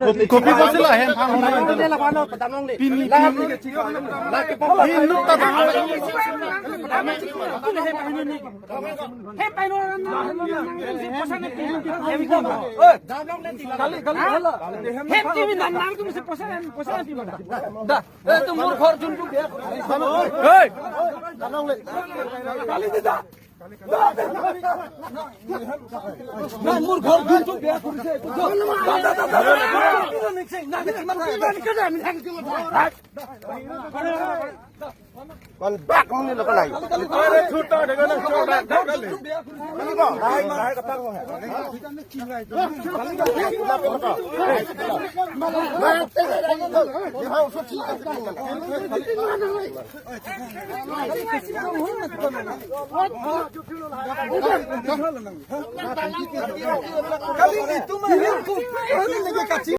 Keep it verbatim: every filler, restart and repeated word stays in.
Kopi, kopi bosila hem phang hona. Pini, pini. Pini nuk ta dang. Hem T V nang nang tum se posa, posa T V mana? Da, eh, tum mur ghor jun tu dia. Hey! Nang mur ghor jun tu dia. Kon bak muni lo kalai. Ayo, chuta de kana chuta de kali. Ini ko, hai, hai, katang ko. Kali itu mah, ini ko, ini lagi kacil.